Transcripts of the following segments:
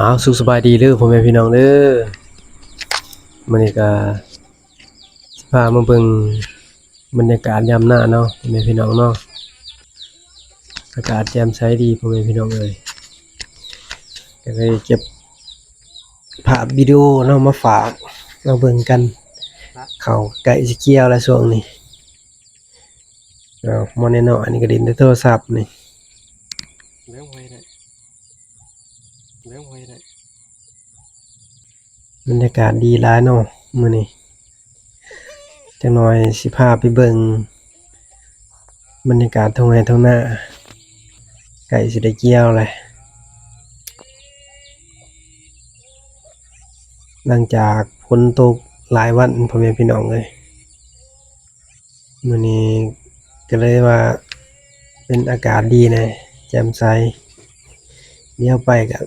ອ້າວ ສຸກສະບາຍດີເດີພໍ່ແມ່ພີ່ນ້ອງເດີ. ມື້ນີ້ກະຊິພາມາເບິ່ງບັນຍາກາດຍາມໜ້າເນາະ ພໍ່ແມ່ພີ່ນ້ອງເນາະ. ອາກາດແຈ່ມໃສດີພໍ່ແມ່ພີ່ນ້ອງເອີຍ. ກະເລີຍເກັບພາບວິດີໂອເນາະມາຝາກມາເບິ່ງກັນ. ເຂົ້າໃກ້ຊິກ່ຽວແລ້ວຊ່ວງນີ້. ອ້າວ ໝໍ້ນ້ອຍໆ ອັນນີ້ກະຫຼິ້ນແຕ່ໂທລະສັບນີ້. ບັນຍາກາດດີຫຼາຍເນາະມື້ນີ້. ຈັກໜ່ອຍຊິພາໄປເບິ່ງບັນຍາກາດທົ່ງໄຮ່ທົ່ງນາ ໃກ້ຊິໄດ້ກ່ຽວແລ້ວ ຫຼັງຈາກຝົນຕົກຫຼາຍວັນ ພໍ່ແມ່ພີ່ນ້ອງເອີຍ. ມື້ນີ້ກະເລີຍວ່າເປັນອາກາດດີແດ່ ແຈ່ມໃສ, ລຽວໄປກະ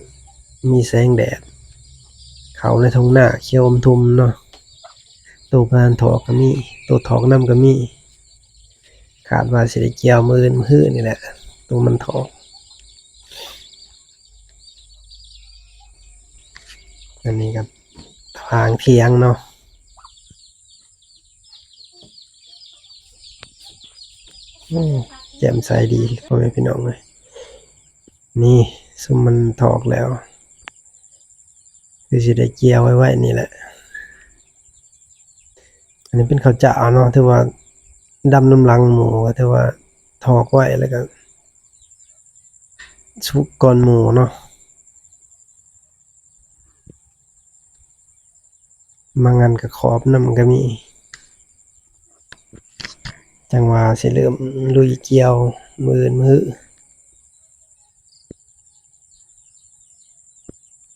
ມີແສງແດດ ເຂົ້າໃນທົ່ງນາຂຽວອຸ່ມທຸ່ມເນາະ. ໂຕປານຖອກກະມີ ໂຕຖອກນຳກະມີ. ຄາດວ່າຊິໄດ້ກ່ຽວມື້ອື່ນ ມື້ຮືນີ້ແຫຼະ ໂຕມັນຖອກ. ອັນນີ້ກະທາງຖຽງເນາະ. ໂອ້ ແຈ່ມໃສດີພໍ່ແມ່ພີ່ນ້ອງເອີຍ. ນີ້ ຊຸມມັນຖອກແລ້ວ ຄືຊິໄດ້ກ່ຽວໄວໆນີ້ແຫຼະ. ອັນນີ້ເປັນເຂົ້າຈ້າວເນາະ ຖືວ່າດຳນຳຫຼັງໝູ່ ກະຖືວ່າຖອກໄວ ແລ້ວກະສຸກກ່ອນໝູ່ເນາະ. ບາງອັນກະຂອບນຳກະມີ. ຈັ່ງວ່າຊິເລີ່ມລຸຍກ່ຽວມື້ອື່ນມື້ຮື.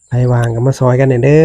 ໃຜວ່າງກະມາຊ່ອຍກັນແດ່ເດີ.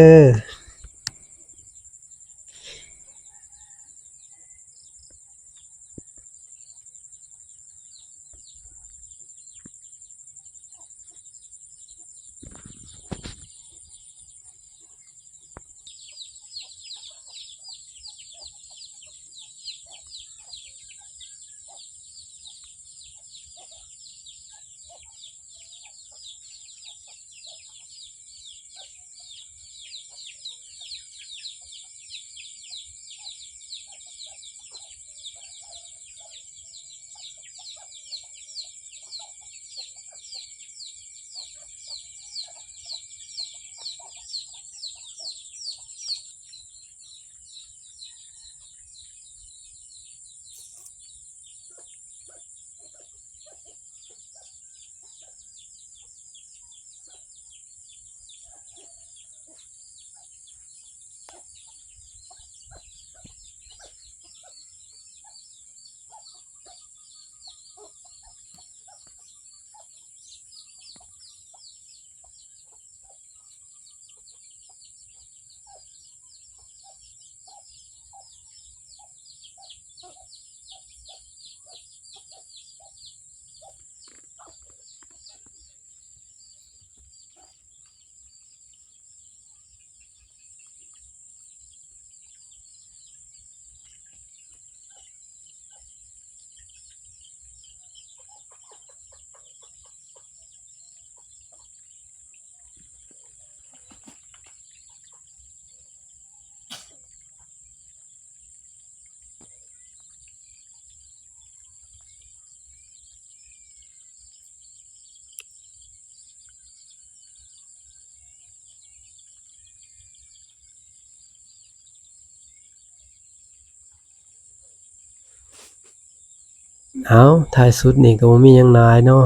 ເອົາ ທ້າຍສຸດນີ້ກະບໍ່ມີຫຍັງຫຼາຍເນາະ.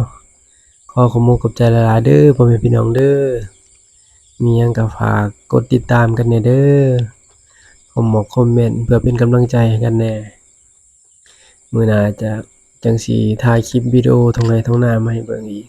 ຂໍຂອບມຸກຂອບໃຈຫຼາຍໆເດີພໍ່ແມ່ພີ່ນ້ອງເດີ. ມີຫຍັງກະຝາກກົດຕິດຕາມກັນແດ່ເດີ. ຄອມເມັນຄອມເມັນເພື່ອເປັນກຳລັງໃຈໃຫ້ກັນແດ່. ມື້ໜ້າຈະ ຈັ່ງຊິຖ່າຍຄລິບວິດີໂອທົ່ງໄຮ່ທົ່ງນາມາໃຫ້ເບິ່ງອີກ.